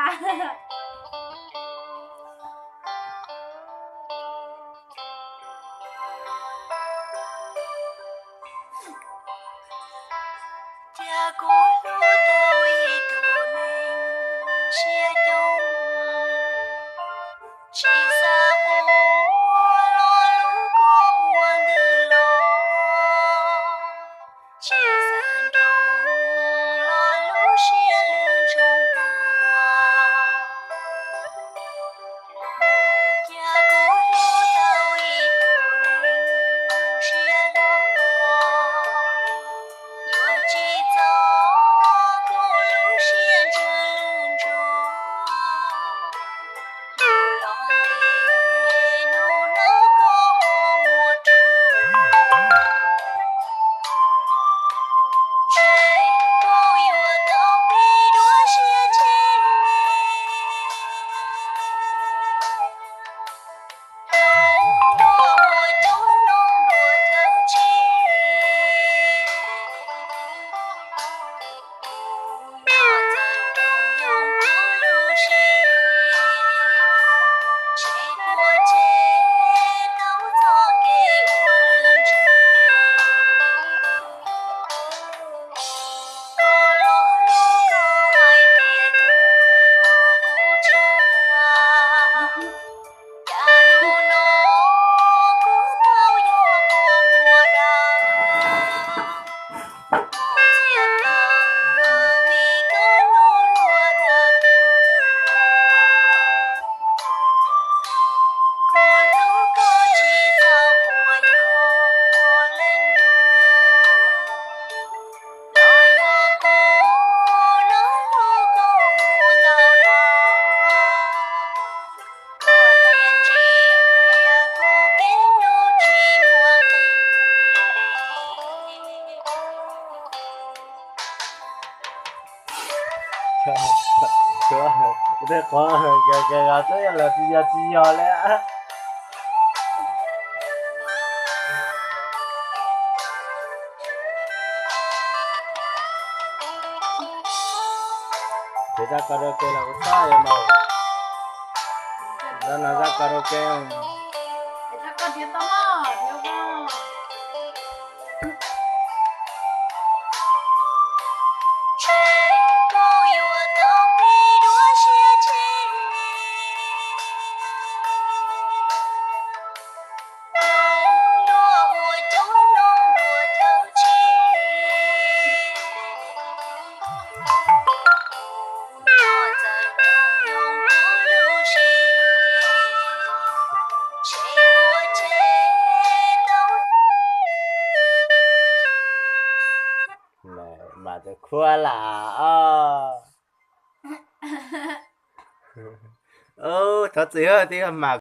Cas kuv hlub tau ib tug neeg siab coob, tsis xav quaj los lub kua muag ntws los, tsis xav nroo los lub siab lwj ntsoog tag. Cas kuv hlub tau ib tug neeg siab hlob, yuav tsis txog kuv lub siab ntsws lwj ntsuag. Hnub los ntev hnub no koj ho muaj rua, ntshe koj yuav tau pib dua siab ntshe. Hloov dua ua coob, hloov dua chaw tsis, noj txawm nroo nyoog kuv lub siab, ntshe puas tseg tau txoj kev ua lwj ntsws. Koj los lub koj hais tias kuv tshua, cas hnub no kuv tau yog kua muag dawb. Muaj txiag taw vim koj hlub luag dag kuv, kuv hlub koj tsis txaus puas yog leej nus, los yog kuv los hlub koj mus ntau dhau. Koj thiaj ntsia kuv kev hlub tsis muaj nqis. Tej qhov kawg kawg los twb yog lawv tsis yog tsis yog li. Ces zaj karaoke los kuv txhob li mas. Zaj no zaj karaoke. Ntshe koj yuav tau pib dua siab ntshe, hloov dua ua coob, hloov dua chaw tsis, noj txawm nroo nyoog kuv lub siab, ntshe puas tseg tau. Mas tus khuab lam os. Thov txim, twb yog mas